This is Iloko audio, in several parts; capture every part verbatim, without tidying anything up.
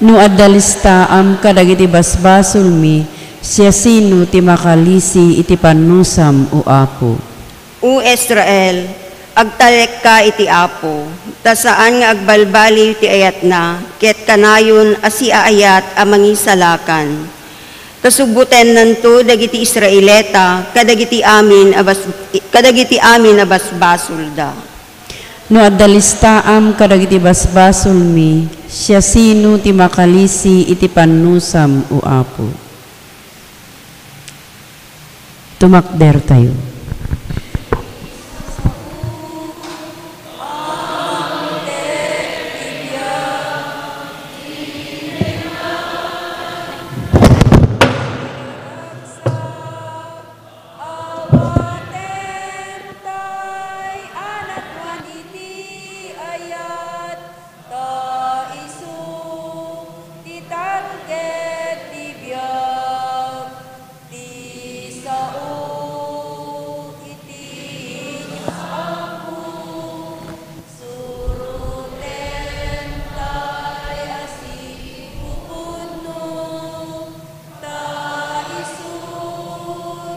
No adda listaam kadagiti basbasolmi, siasino ti makalisi iti pannusam, O Apo? O Israel, agtalekka iti Apo, ta saan nga agbalbaliw ti ayatna, ket kanayon a siaayat a mangisalakan. Ta subbutennanto dagiti Israelita kadagiti amin a bas-, kadagiti amin a basbasolda. No adda listaam kadagiti basbasolmi, siasino ti makalisi iti pannusam, O Apo? Tumakdertayo. Awaten tay a nakuan iti ayat, ta isu ti target ti biag, ti sao iti Dios Apo. Suroten tay a sipupudno, ta isu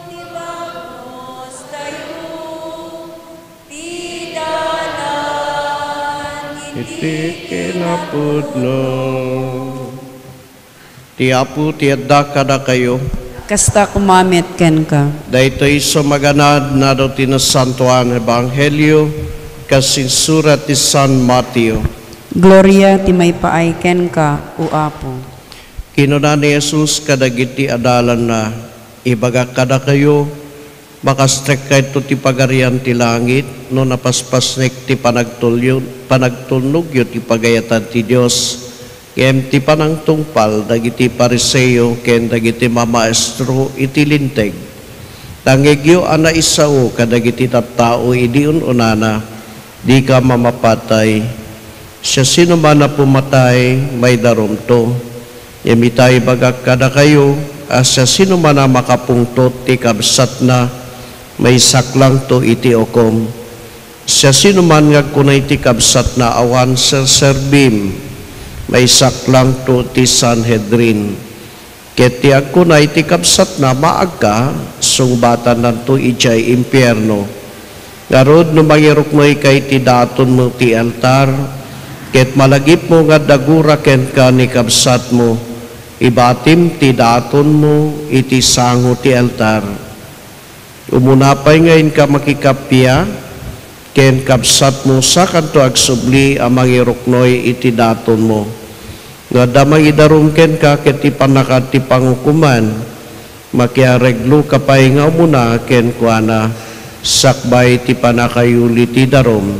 ti bagnostayo, ti dalan iti kinapudno. Ti Apo ti adda kadakayo. Kasta koma met kenka. Daytoy isu maganad, adu ti nasantoan ebanghelio kas insurat ti San Mateo. Gloria ti maipaay kenka, O Apo. Kinuna ni Jesus kadagiti adalanna, Ibagak kadakayo, makastekkayto ti Pagarian ti Langit no napaspasnek ti panagtulyo-, panagtulnogyo ti pagayatan ti Dios, ngem ti panangtungpal dagiti Fariseo ken dagiti mamaestro iti Linteg. Nangngegyo a naisao kadagiti tattao idi un-unana, Dika mamapatay. Siasinoman a pumatay, maidarumto. Ngem ita, ibagak kadakayo a siasinoman a makapungtot ti kabsatna, maisaklangto iti ukom. Siasinoman nga agkuna iti kabsatna, Awan serserbim, maisaklangto iti Sanhedrin. Ket ti agkuna iti kabsatna, Maagka, sungbatannanto idiay impierno. Ngarud, no mangiruknoyka iti daatonmo ti altar, ket malagipmo nga adda gura kenka ni kabsatmo, ibatim ti daatonmo iti sango ti altar. Umuna pay nga inka makikappia ken kabsatmo, sakanto agsubli a mangiruknoy iti daatonmo. No adda mangidarum kenka ket ipannaka ti pangukoman, makiaregloka pay nga umuna kenkuana sakbay ti pannakayuli ti darum.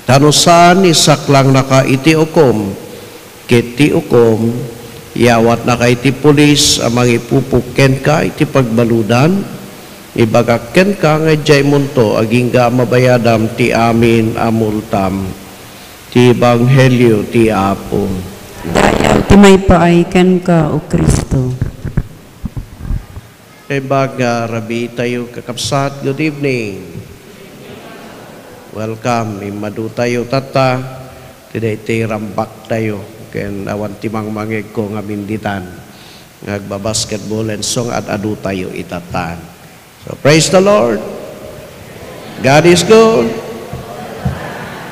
Ta no saan, isaklangnaka iti ukom, ket ti ukom, iyawatnaka iti pulis a mangipupok kenka iti pagbaludan. Ibagak kenka nga idiaymonto agingga a mabayadam ti amin a multam. Ti Ebanghelio ti Apo. Dayaw ti maipaay kenka, O Cristo. Kaibaga, rabii tayo, kakabsat. Good evening. Welcome. Immadu tayo tatta. Ti daytoy rambak tayo. Ken awan ti mangmangegko nga minditan. Nga agbabasketball and song at adu tayo itatan. So, praise the Lord. God is good.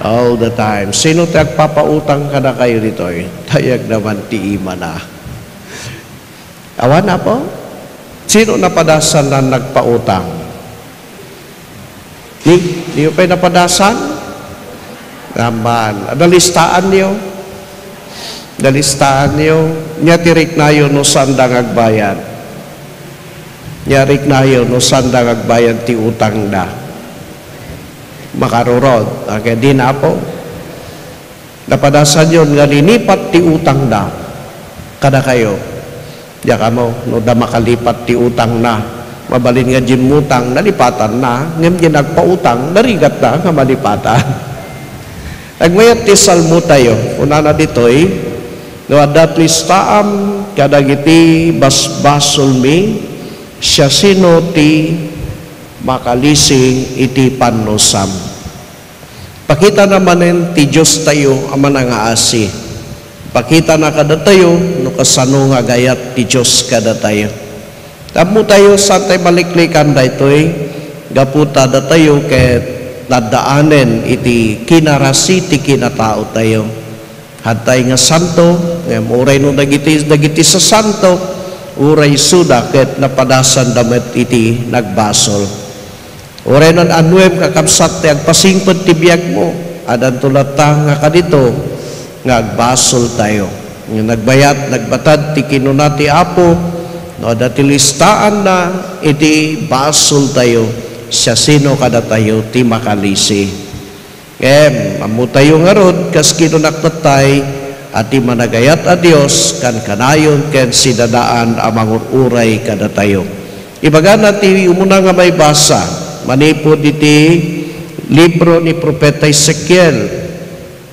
All the time. Sino ti agpapautang kadakayo ditoy? Dayag naman ti imana. Awan, Apo? Sino napadasan na nagpautang? Ni, niyo pay napadasan? Naman. Adda listaan niyo? Adda listaan niyo? Nia ti riknayo no saanda nga agbayad. Nia riknayo no saanda nga agbayad ti utangda. Makarurod. Okay, di na, Apo? Napadasanyon nga linipat ti utangda kadakayo. Diak ammo no adda makalipat ti utangna. Mabalin nga dimmutang, nalipatanna, ngem diay nagpautang, narigatna nga malipatan. Agmayat ti salmo tayo, kunana ditoy, no adda listaam kadagiti basbasolmi, siasino ti makalising iti pannusam? Pakitana manen ti Diostayo a manangaasi. Pakitana kadatayo no kasano nga agayat ti Dios kadatayo. Ammotayo, saantayo maliklikan daytoy, gapu ta datayo ket naddaanen iti kinarasi ti kinataotayo. Haantay nga santo, ngem uray no dagiti, dagiti sasanto, uray isuda ket napadasanda met iti nagbasol. Uray no an-annuem, kakabsat, ti agpasingpet ti biagmo, addanto latta nga kadito nga agbasoltayo. Nga nagbayat, nagbatad ti kinuna ti Apo, no adda ti listaanna iti basoltayo, siasino kadatayo ti makalisi? Ngem ammotayo ngarud, kas kinunak tattay, a ti managayat a Dios kankanayon ken sidadaan a mangur-uray kadatayo. Ibagana ti umuna nga maibasa manipud iti libro ni Profeta Ezekiel.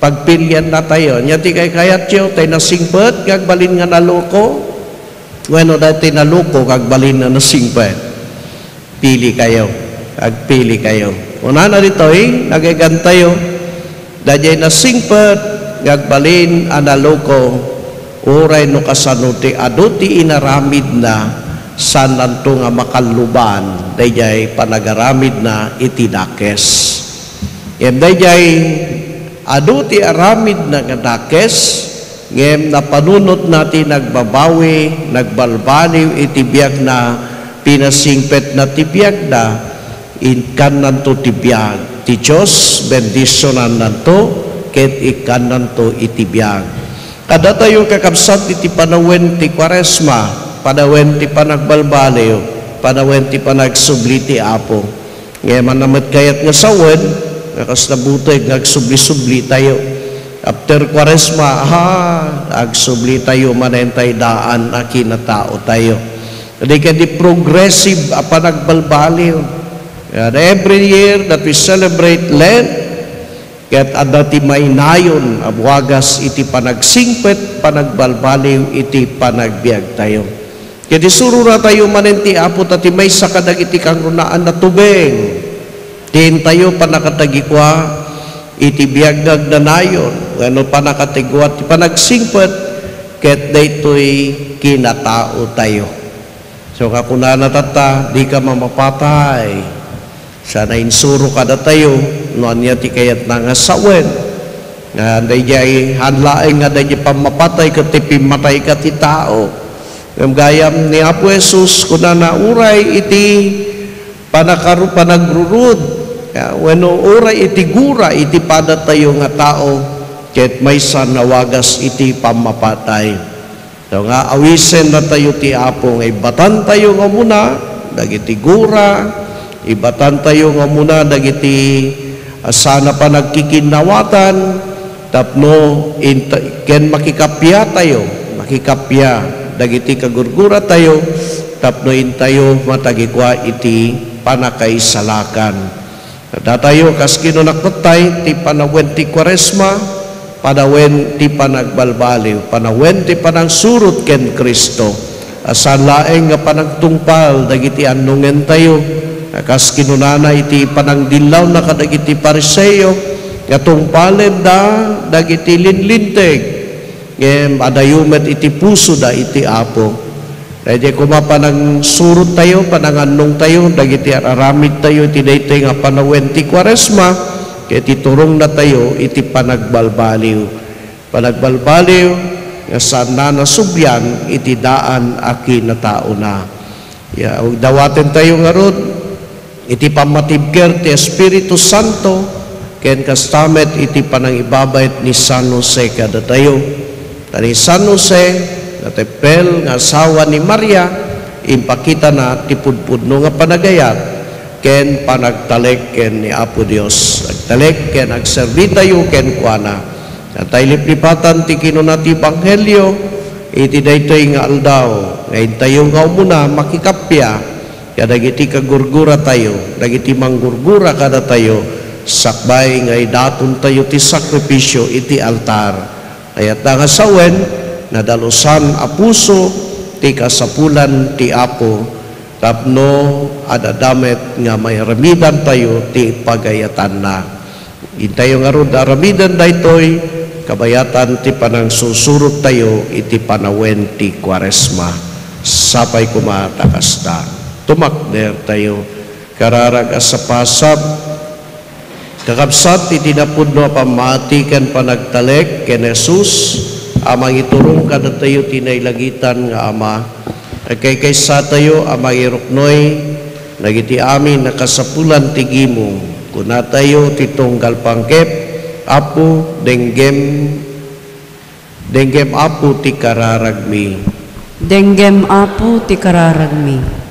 Pagpiliannatayo. Ania ti kaykayatyo? Tay nasingpet nga agbalin nga naloko? Wenno daytoy naloko nga agbalin nga nasingpet? Pilikayo. Agpilikayo. Kunana ditoy, nagaygantayo, daydiay nasingpet nga agbalin a naloko, uray no kasano ti adu ti inaramidna, saannanto nga makalluban daydiay panagaramidna iti dakes. Ngem daydiay adu ti aramidna nga dakes, ngem napanunotna ti nagbabawi, nagbalbaliw iti biagna, pinasingpetna ti biagna, ikkannanto ti biag ti Dios, bendisionannanto, ket ikkannanto iti biag. Kaddatayo, kakabsat, iti panawen ti Kuaresma, panawen ti panagbalbaliw, panawen ti panagsubli ti Apo. Ngem adda met kayat nga sawen, nga kasla buteng nga agsubli-sublitayo. After Kuaresma, ah, agsublitayo manen tay daan a kinataotayo. Kadi, kadi progressive a panagbalbaliw. And every year that we celebrate Lent, ket adda ti mainayon a buagas iti panagsingpet, panagbalbaliw iti panagbiagtayo. Ket isururatayo manen ti Apo ta ti maysa kadagiti kangrunaan a tubeng ti intayo pannakatagikua iti biag nga agnanayon wenno pannakatagikua ti panagsingpet ket daytoy kinataotayo. So, nga kunana tatta, "Dika mamapatay." Sana insuro kadatayo no ania ti kayatna nga sawen. Nga daydiay, haan laeng nga daydiay pammapatay ket ti pimmatay ket ti tao. Ngem gayam ni Apo Jesus, kunana, uray iti panakaru-, panagrurud, ya, wenno uray iti gura iti padatayo nga tao, ket maysa a wagas iti pammapatay. So nga, awisennatayo ti Apo nga ibbatantayo nga umuna dagiti gura, ibbatantayo nga umuna dagiti, ah, saan a panagkikinnawatan tapno inta-, ken makikappiatayo, makikappia dagiti kagurguratayo tapno intayo matagikua iti panakaisalakan. Datayo, kas kinunak tattay, ti panawen ti Kuaresma, panawen ti panagbalbaliw, panawen ti panangsurot ken Cristo. A saan laeng nga panagtungpal dagiti annongentayo, a kas kinunana iti panangdillawna kadagiti Fariseo, nga tungpalenda dagiti linlinteg, ngem adayo met iti pusoda iti Apo. Daydiay koma panangsurottayo, panangannongtayo dagiti ar-aramidtayo iti daytoy nga panawen ti Kuaresma, ket iti turongnatayo iti panagbalbaliw. Panagbalbaliw nga saanna a sublian iti daan a kinataona. Ya, dawatentayo ngarud iti pammatibker ti Espiritu Santo, ken kasta met iti panangibabait ni San Jose kadatayo. Ta ni San Jose, nateppel nga asawa ni Maria, impakitana ti pudpudno nga panagayat ken panagtalek ken ni Apo Dios. Agtalek ken agserbitayo kenkuana. Tay liplipatan ti kinuna ti Ebanghelio iti daytoy nga aldaw, nga intayo nga umuna makikappia kadagiti kagurguratayo, dagiti manggurgura kadatayo, sakbay nga idatontayo ti sakrifisio iti altar. Kayatna nga sawen, nadalusan a puso ti kasapulan ti Apo, tapno adda met nga mairamidantayo ti pagayatanna. Intayo ngarud aramiden daytoy, Kabayatan ti panangsusurottayo iti panawen ti Kuaresma. Sapay koma ta kasta. Tumakdertayo. Kararag a sapasap, kakabsat, iti napudno a pammati ken panagtalek ken Jesus a mangiturong kadatayo ti nailangitan nga Ama, agkaykaysatayo a mangiruknoy dagiti amin a kasapulan ti gimong. Kunatayo ti tunggal panggep, Apo, denggem, denggem, Apo, ti kararagmi. Denggem, Apo, ti kararagmi.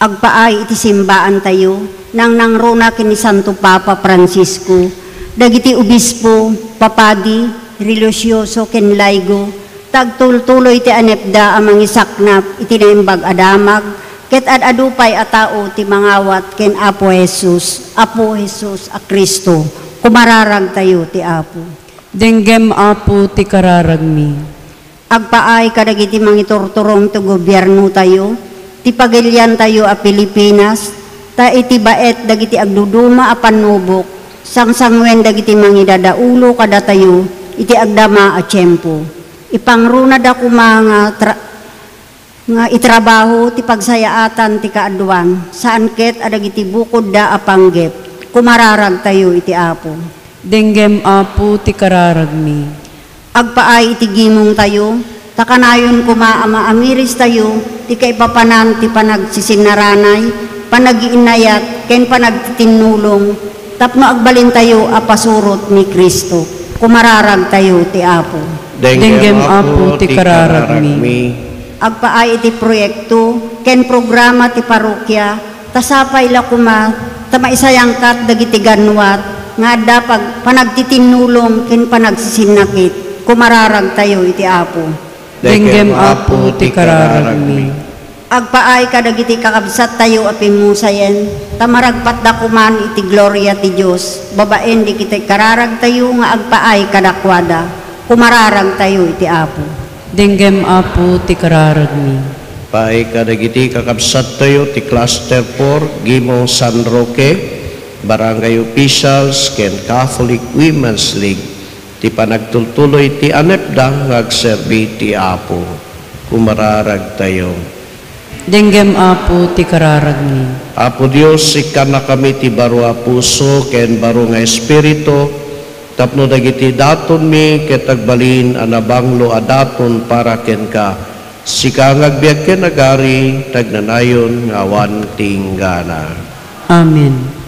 Agpaay iti simbaantayo, nangnangruna ken ni Santo Papa Francisco, dagiti obispo, papadi, relihiyoso ken laigo, ta agtultuloy ti anepda a mangisaknap iti Naimbag a Damag, ket ad-adu pay a tao ti mangawat ken Apo Jesus, Apo Jesus a Cristo, kumararagtayo ti Apo. Denggem, Apo, ti kararagmi. Agpaay kadagiti mangiturturong ti gobiernotayo, ti pagiliantayo a Pilipinas, ta iti baet dagiti agduduma a pannubok, sangsanguen dagiti mangidadaulo kadatayo iti agdama a tiempo. Ipangrunada koma nga tra-, nga itrabaho ti pagsayaatan ti kaaduan, saan ket a dagiti bukodda a panggep. Kumararagtayo iti Apo. Denggem, Apo, ti kararagmi. Agpaay iti gimongtayo, ta kanayon koma a maamiristayo ti kaipapanan ti panagsisinaranay, panagiinnayat, ken panagtitinnulong, tapno agbalintayo a pasurot ni Cristo. Kumararagtayo ti Apo. Denggem, Apo, ti kararagmi. Agpaay iti proyekto ken programa ti parokia, ta sapay la koma ta maisayangkat dagiti ganwat nga adda pag-, panagtitinnulong ken panagsisinnakit. Kumararagtayo iti Apo. Denggem, Apo, ti kararagmi. Agpaay kadagiti kakabsattayo a pimmusayen, ta maragpatda koman iti gloria ti Dios, babaen dagiti kararagtayo nga agpaay kadakuada. Kumararagtayo iti Apo. Denggem, Apo, ti kararagmi. Paay kadagiti kakabsattayo ti Cluster four, Gimong San Roque, barangay officials, ken Catholic Women's League, ti panagtultuloy ti anepda nga agserbi ti Apo. Kumararagtayo. Denggem, Apo, ti kararagmi. Apo Dios, ikkannakami ti baro a puso ken baro nga espiritu, tapno dagiti datonmi ket agbalin a nabanglo a daton para kenka, sika nga agbiag ken agari, tagnanayon nga awan ti inggana. Amen.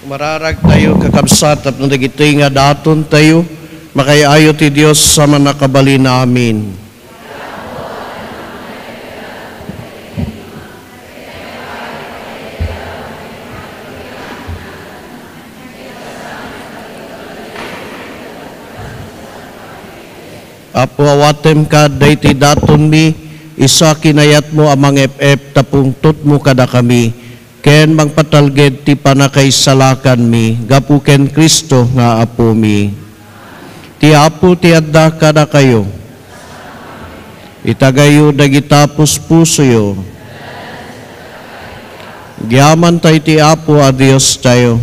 Mararagtayo, kakabsat, tapno dagitoy nga datontayo, makaay-ayo ti Dios a Mannakabalin. Amin. Apo, awatem kad daytoy datonmi, isu a kinayatmo a mangep-ep ta pungtotmo kadakami, ken mangpatalged ti pannakaisalakanmi gapu ken Cristo nga Apomi. Ti Apo ti adda kadakayo. Itagayo dagita puspusoyo. Agyamanta iti Apo a Diostayo.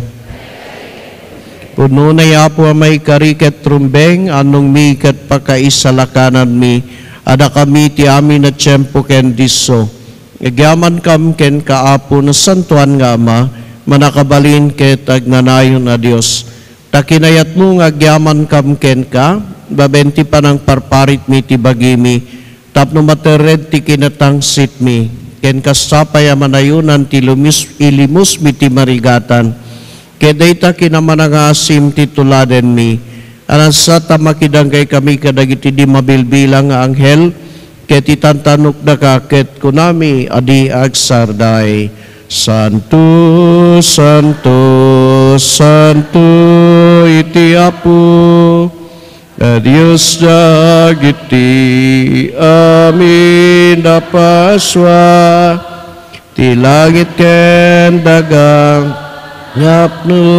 Pudno ni Apo a maikari ket rumbeng, annongmi ket pakaisalakananmi, a dakami ti amin a tiempo ken disso. Agyamankam kenka, Apo, nasantoan nga Ama, mannakabalin ket agnanayon a Dios. Ta kinayatmo nga agyamankam kenka, babaen ti panangparparitmi ti bagimi, tapno materred ti kinatangsitmi, ken kasta pay a manayonan ti lumis-, ilimusmi ti marigatan, ket dayta kinamanangasim ti tuladenmi, a nasayaat a makidanggay kami kadagiti di mabilbilang nga anghel, ket itantanokdaka, ket kunami a di agsarday, Santo, Santo, Santo iti Apo, a Dios dagiti amin a pasua, ti langit ken daga, napnoda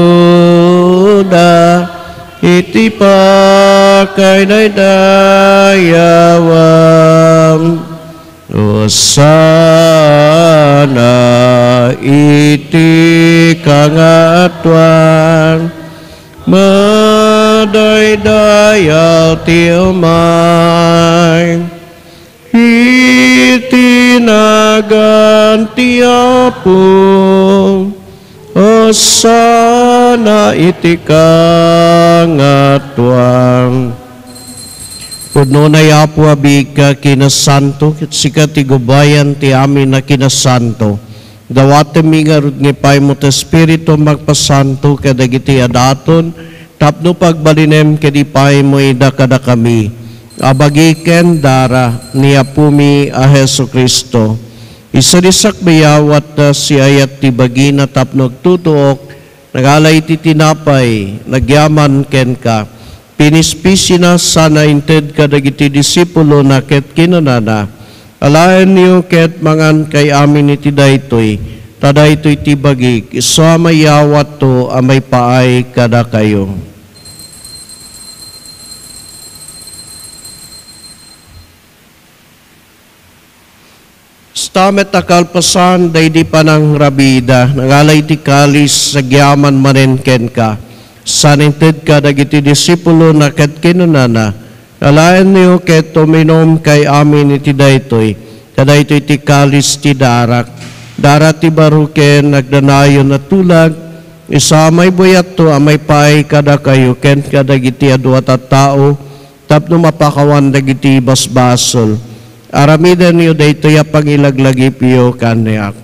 iti pakaidaydayawan. Hosanna iti kangatoan. Madaydayaw ti umay iti nagan ti Apo. Hosanna iti kangatoan. Pudno ni Apo a biigka a kinasanto, ket sika ti gubayan ti amin a kinasanto. Dawatemmi ngarud nga ipaymo ti Espiritu a magpasanto kadagiti a daton, tapno pagbalinem ket ipaymo ida kadakami, a bagi ken dara ni Apomi a Jesu-Cristo. Isu ti sakbayawatna, siayat ti bagina tapno agtutuok, nagala iti tinapay, nagyaman kenka, pinispisina sana inted kadagiti disipulona ket kinunana, "Alaenyo ket mangankay amin iti daytoy, ta daytoy ti bagik, isu a mayawatto a maipaay kadakayo." Kasta met a kalpasan daydi panangrabida, nangala iti kalis, nagyaman manen kenka, sana inted kadagiti disipulona ket kinunana, "Alaenyo ket uminumkay amin iti daytoy, ta daytoy ti kalis ti darak, dara ti baro ken agnanayon a tulag, isu a maibuyatto a maipaay kadakayo ken kadagiti adu a tattao, tapno mapakawan dagiti basbasol. Aramidenyo daytoy a pangilaglagipyo kaniak."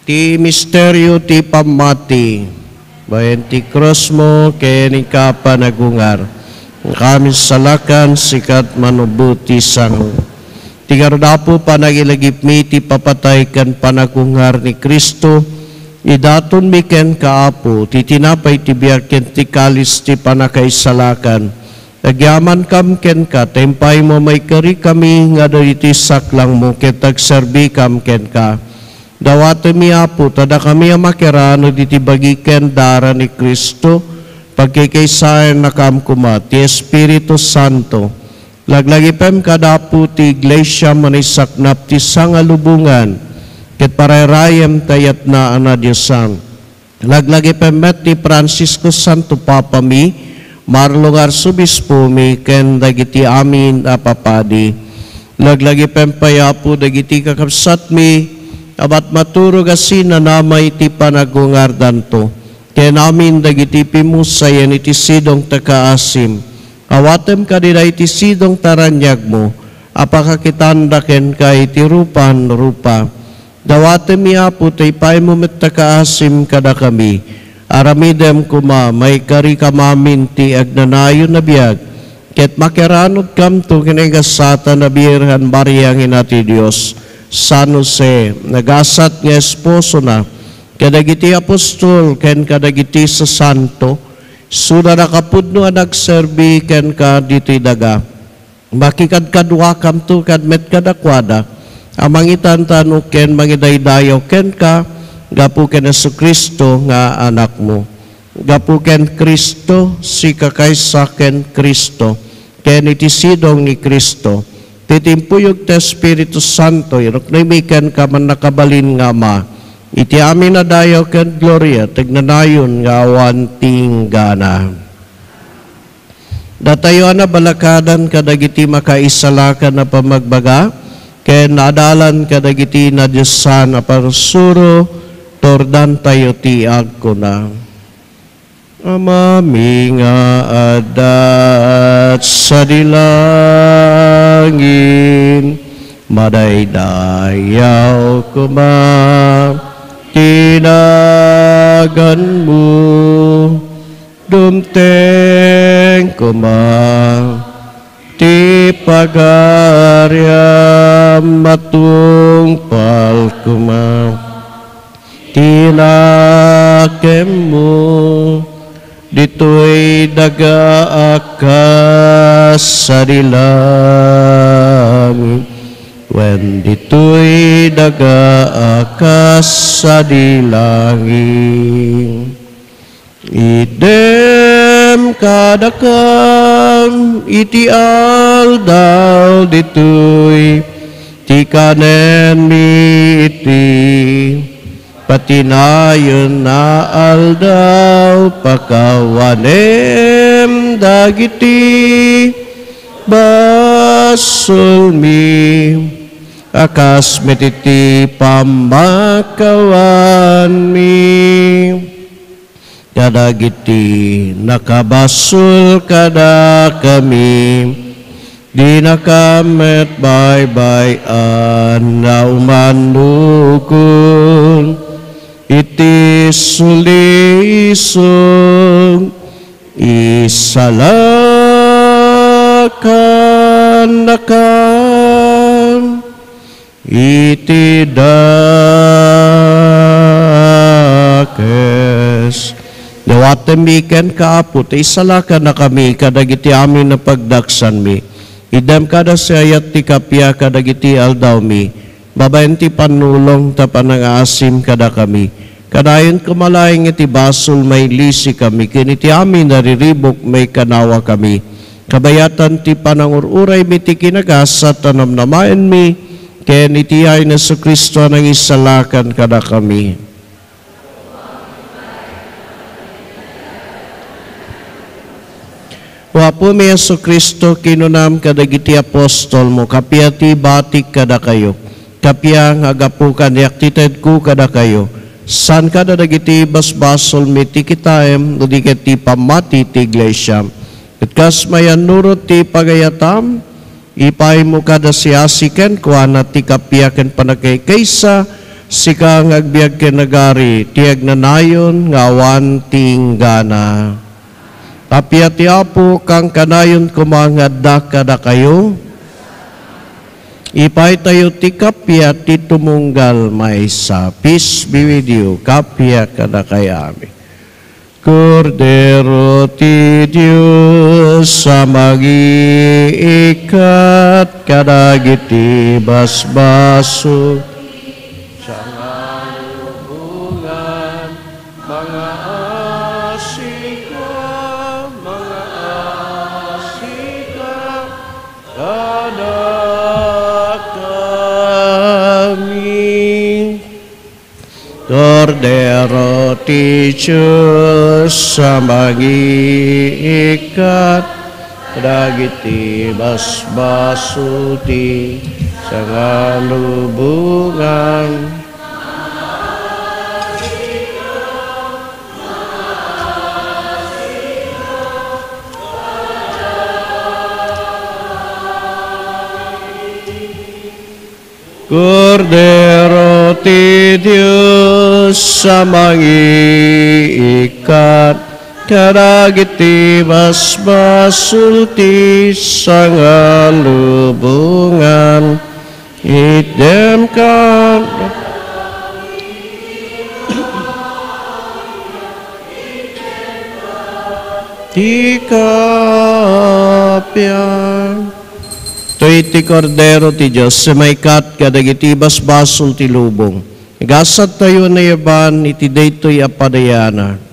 Ti misterio ti pammati, babaen ti krusmo ken inka panagungar. Kami salakan sikat manubo ti sango. Ti ngarud, Apo, panagilagipmi ti papatay ken panagungar ni Cristo, idatonmi kenka, Apo, ti tinapay ti biag ken ti kalis ti panakaisalakan. Agyamankam kenka, ta impaymo a maikarikami nga dagiti saklangmo ket agserbikam kenka. Dawatemmi, Apo, ta dakami a makirano diti bagi ken dara ni Cristo, pagkikaysaennakam koma ti Espiritu Santo. Laglagipem kada, Apo, ti Iglesia, manaisaknap ti sangalubongan, ket parayrayem ta yatna a nadiosan. Laglagipem met ni Francisco, Santo Papami, Marlon nga Arsobispomi, ken dagiti amin a papadi. Laglagipem pay, Apo, dagiti kakabsatmi a matmaturog a sinanama iti panagungardanto, ken amin dagiti pimusayen iti sidong ta kaasim. Awatem kadi daydi sidong ta raniagmo, a pakakitanda kenka iti rupan rupa. Dawatemmi, Apo, ta ipaaymo met ta kaasim kadakami. Aramidem koma, maikarikam amin ti agnanayon a biag, ket makiranudkamto ken nagasat a Birhen Maria nga Ina ti Dios, San Jose, nagasat nga esposona, kadagiti apostol ken kadagiti sasanto, isuda a nakapudno a nagserbi kenka ditoy daga. Makikadkaduakamto kad met kadakuada a mangitantan ken mangidaydayaw kenka gapu ken Jesu-Cristo nga Anakmo. Gapu ken Cristo, sika kaysa ken Cristo, ken iti sidong ni Cristo, ti timpuyog ti Espiritu Santo, iruknoymi kenka, mannakabalin nga Ama, iti amin a dayaw ken gloria, ti agnanayon nga awan ti inggana. Datayo a nabalakadan kadagiti makaisalakan a pammagbaga, ken naadalan kadagiti nadiosan a parsuro, turdantayo ti agkuna: Amami nga adda sadi langit, madaydayaw koma ti naganmo. Dumteng koma ti pagariam, matungpal koma ti nakemmo ditoy daga a kas sadi langit, wen ditoy daga a kas sadi langit. Itdem kadakam iti aldaw ditoy ti kanenmi iti patinayon a aldaw. Pakawanem dagiti basolmi a kas met iti pammakawanmi kadagiti nakabasol kadakami. Dinaka met baybay-an a umannugon iti sulisog. Isalakannakan iti dakes. Dawatemmi kenka, Apo, ta isalakannakami kadagiti amin a pagdaksanmi. Itdem kada siayat ti kappia kadagiti aldawmi, babaen ti pannulong ta panangaasim kadakami. Kanayon koma laeng iti basol, mailisikami ken iti amin a riribuk, maikanawakami. Kabayatan ti panangur-uraymi ti kinagasat a namnamaenmi, ken iti yayen ni Jesu-Cristo a nangisalakan kadakami. O Apomi Jesu-Cristo, kinunam kadagiti apostolmo: Kappia ti ibatik kadakayo, kappia nga agapu kaniak ti tedko kadakayo. Saan kadagiti basbasolmi ti kitaem, no di ket ti pammati ti iglesia. Ket kas mayannurot ti pagayatam, ipaaymo kada siasi kenkuana ti kappia ken pannakaykaysa, sika nga agbiag ken agari ti agnanayon nga awan ti inggana. Kappia ti Apo, kankanayon koma nga adda kadakayo. Ipaytayo ti kappia ti tumunggal maysa. Peace be with you. Kappia kadakayo amin. Kordero ti Dios a mangiikkat kadagiti basbaso, sangalubongan, mangaasika, mangaasika kadakami. Kordero ti Dios a mangiikkat dagiti basbaso ti sangalubongan. Kordero ti Dios a mangiikkat kadagiti basbasol ti sangalubongan. Itdem ka ti kappia. Toy ti Kordero ti Dios a maikkat kadagiti basbasol ti lubong. Igasattayo a nayaban iti daytoy a padayanan.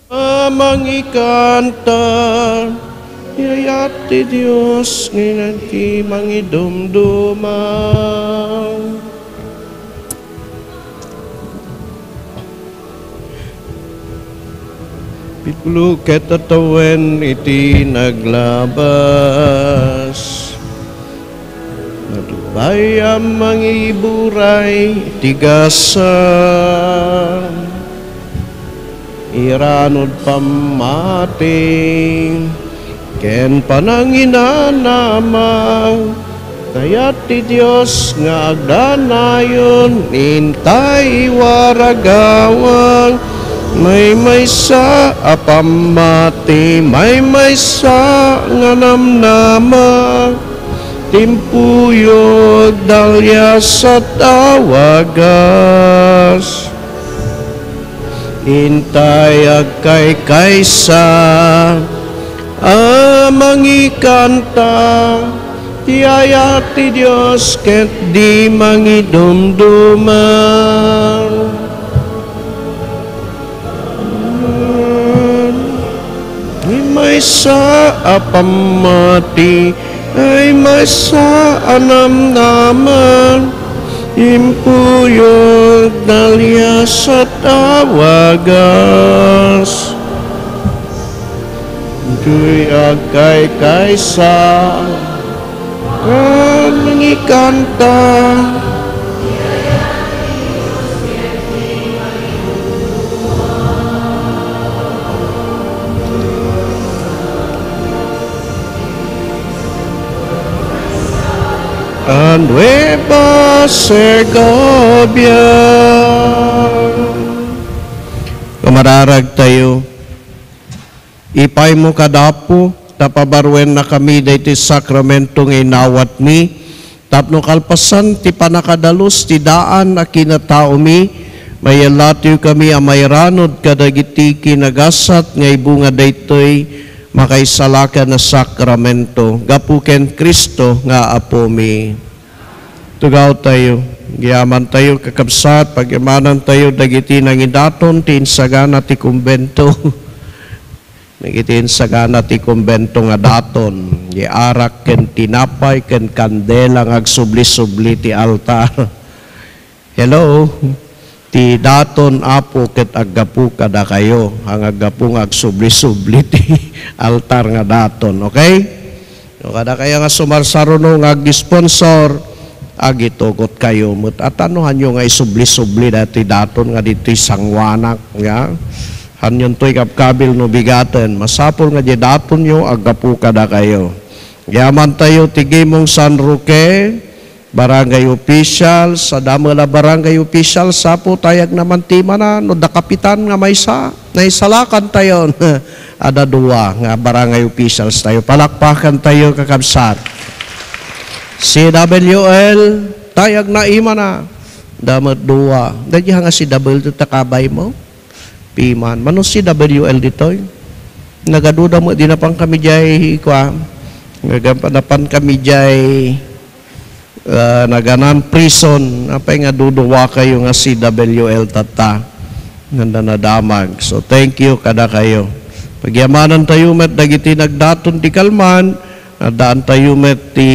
A mangikanta, iyayat ti Dios nga inanti mangidumduma. Pitulo ket tattawen iti naglabas. Madupay a mangiburay ti gasam. Iranud pammati ken pananginanamag, kayat ti Dios nga agdanayon intay iwaragawag. Maymaysa a pammati, maymaysa nga namnama, timpuyog, dalias, a tawagas. Intay agkaykaysa a mangikanta, ti ayat ti Dios ket di mangidumduma. Maysa a pammati, maysa a namnama, impuyog, dalias, a tawagas. Ditoy agkaykaysa a mangikanta. A Nueva Segovia. Kumararag tayo. Ipaymo kad Apo, ta pabaruen na kami daytoy sakramento nga inawatmi, tapno kalpasan ti pannakadalus ti daan a kinataomi, mayellatiw kami a mairanud kadagiti kinagasat nga ibunga daytoy makaisalakan a sakramento. Gapu ken Cristo nga Apomi. Tugaw tayo. Yaman tayo, kakabsat, pagyamanantayo dagiti nangidaton ti insagana ti kumbento. Dagiti insagana ti kumbento nga daton, di arak ken tinapay ken kandela nga agsubli-subli ti altar. Hello? Ti daton, Apo, ket aggapu kadakayo. Ang aggapu nga agsubli-subli ti altar nga daton. Okay? No, kadakayo nga sumarsaruno nga ag-sponsor, agitugot kayo met. At ano hanyo nga isubli-subli dati daton nga ditoy sanguanak, ya? Hanyon toy kabkabil no bigaten. Masapul nga di datonyo, aggapu kadakayo. Yaman tayo ti Gimong San Roque, barangay officials, adda met la barangay officials, sapo tayag naman ti mana, no da kapitan nga maysa, naisalakan tayo. Adda dua nga barangay officials tayo. Palakpakan tayo, kakabsat. C W L, tayag na imana. Damet dua. Dagiti nga C W L ta kabay mo? Piman. Mano C W L ditoy? Nagaduda mo, di napan kami jay, kwa, nagapan kami jay, ah, naganan prison. Apay nga duduwa kayo nga C W L tatta? Nanda nadamag. So, thank you kada kayo. Pagyamanan tayo met dagiti nagdaton ti kalman, addaan tayo met ti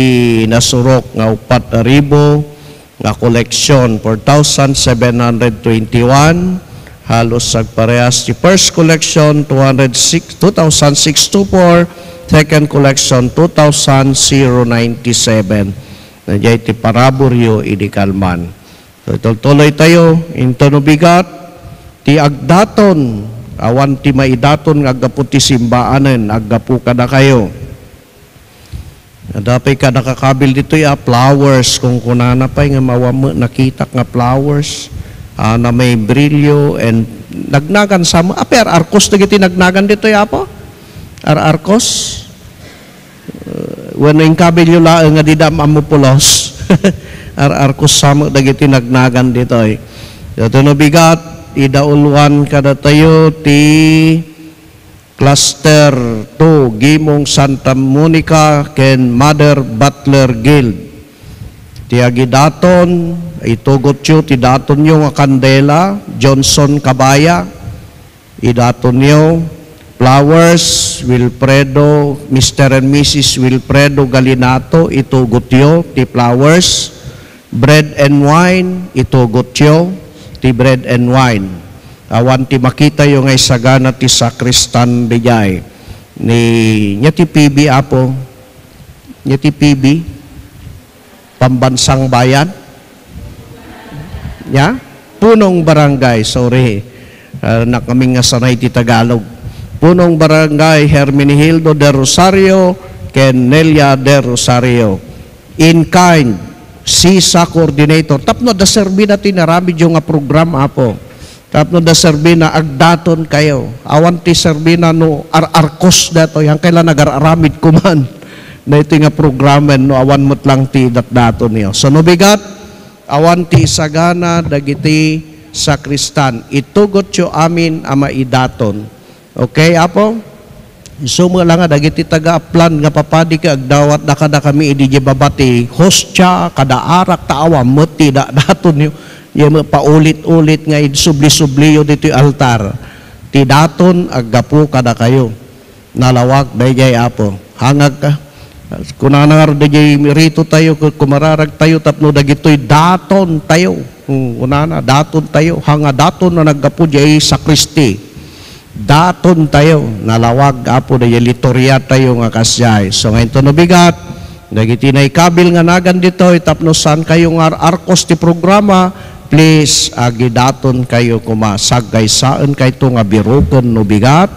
nasurok nga upat a ribu, nga koleksyon, four thousand seven hundred twenty-one. Halos agparehas ti first collection, two hundred six, two thousand six two four, second collection, two thousand ninety-seven. Nadiay ti paraburyo idi kalman. So, itultuloy tayo, intono bigat, ti agdaton, awan ti maidaton nga aggapu ti simbaanen, aggapu kadakayo. Adda pay kada kakabil ditoy a flowers, kung kunana pay nga mawam-, nakitak nga flowers, ah, na may brilyo, and nagnagan sa mo. Ape, ar-arkos dagiti nagnagan ditoy, Apo? Ar-arkos? Uh, wenno inkabilyo laeng nga dida ammo pulos. Ar-arkos sa mo dagiti nagnagan ditoy. Ito no bigat, idauluan kadatayo ti Cluster two, Gimong Santa Monica ken Mother Butler Guild. Ti agidaton, itugotyo ti datonyo nga kandela, Johnson Cabaya. Idatonyo, flowers, Wilfredo, Mister and Missus Wilfredo Galinato, itugotyo ti flowers. Bread and wine, itugotyo ti bread and wine. Awan ti makitayo nga isagana ti sakristan diay. Ni, nia ti P B, Apo? Nia ti P B? Pambansang Bayan? Nia? Punong Barangay, sorry. Ah, nakamin nga sanay ti Tagalog. Punong Barangay Hermenegildo de Rosario ken Nelia de Rosario. In kind, sisa coordinator. Tapno adda serbina ti inaramidyo nga program, Apo. Tapno adda serbina, agdaton kayo. Awan ti serbina no ar-arkos datoy. Hankay la nagar-aramid kuman. Daytoy nga programen no awan met lang ti datdaton niyo. So no bigat, awan ti isagana dagiti sakristan. Itugotyo amin a maidaton. Okay, Apo? Isu met la nga dagiti taga-aplan nga papadi ket agdawatda kadakami idi diay baba ti hostia, kada arak, ta awan met ti da-, datonyo. Diay met paulit-ulit nga insubli-subliyo ditoy altar. Ti daton aggapu kadakayo. Nalawag daydiay, Apo. Hangag ka. Kunana nga daydiay rito tayo, ku-, kumararag tayo, tapno dagitoy daton tayo. Hmm, kunana, daton tayo. Hanga daton a naggapu diay sakristi. Daton tayo. Nalawag, Apo, daydiay litoria tayo nga kasdiay. So, ngayon to no bigat, dagiti naikabil nga nagan ditoy, tapno saan kayo nga ar-, arkos ti programa, please, agidaton kayo kuma. Sagkaysaen kayto nga biroken no bigat,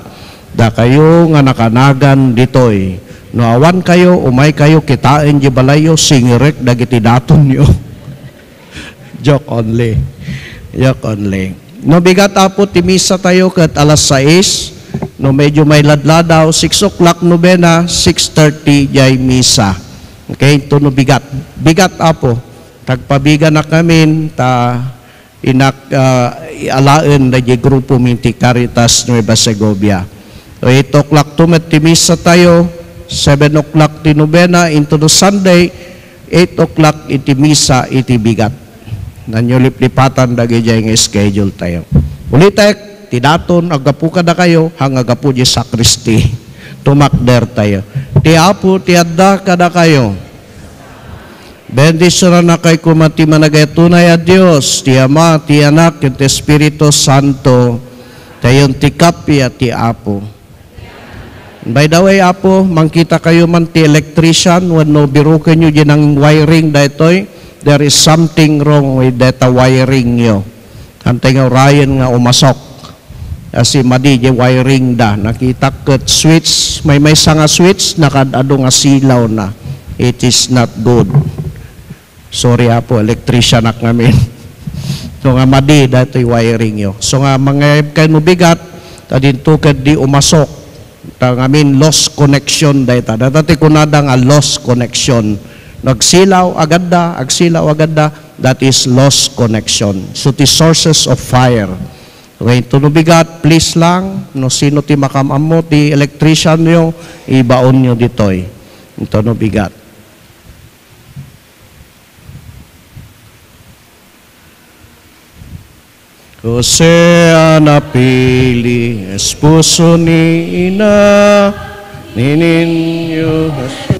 dakayo nga nakanagan ditoy. No awan kayo, umay kayo kitaen di balayyo, singirek dagiti datonyo. Joke only. Joke only. No bigat, Apo, ti misa tayo ket alas sais, no medyo may ladladaw, six o'clock novena, six thirty diay misa. Okay, to no bigat. Bigat, Apo. Tagpabiganak ngamin, ta inak, ah, alaen daydiay grupo mi ti Caritas Nueva Segovia. So, eight o'clock to met ti misa tayo, seven o'clock ti novena into the Sunday, eight o'clock iti misa iti bigat. Nanyo liplipatan dagijay nga schedule tayo. Ulitek, ti daton, aggapu kadakayo, hanga gapu di sakristi. Tumakder tayo. Ti Apo, ti adda kadakayo. Bendisionannakay koma ti managayat unay a Dios, ti Ama, ti Anak, ken ti Espiritu Santo. Tayon ti kappia ti Apo. By the way, Apo, mangkita kayo man ti electrician wenno birokenyo diay nang wiring daytoy. There is something wrong with data wiring yo. Antay nga urayen nga umasok. Kasi madi diay wiring da. Nakitak ket switch, maymaysa nga switch, nakaad-adu nga silaw na. It is not good. Sorry, Apo, electrician-ak ngamin. So nga madi daytoy wiring yo. So nga mangayab kayo no bigat, ta dinto ket di umasok. Ta ngamin lost connection dayta. Dayta ti kunada nga lost connection. Nagsilaw agadda, agsilaw agadda, that is lost connection. So ti sources of fire. Okay, to no bigat, please lang, no sino ti makaam-ammo, ti electrician yo, ibaon yo ditoy. Ito no bigat. Jose a napili, esposo ni ina, ni Niño Jesus.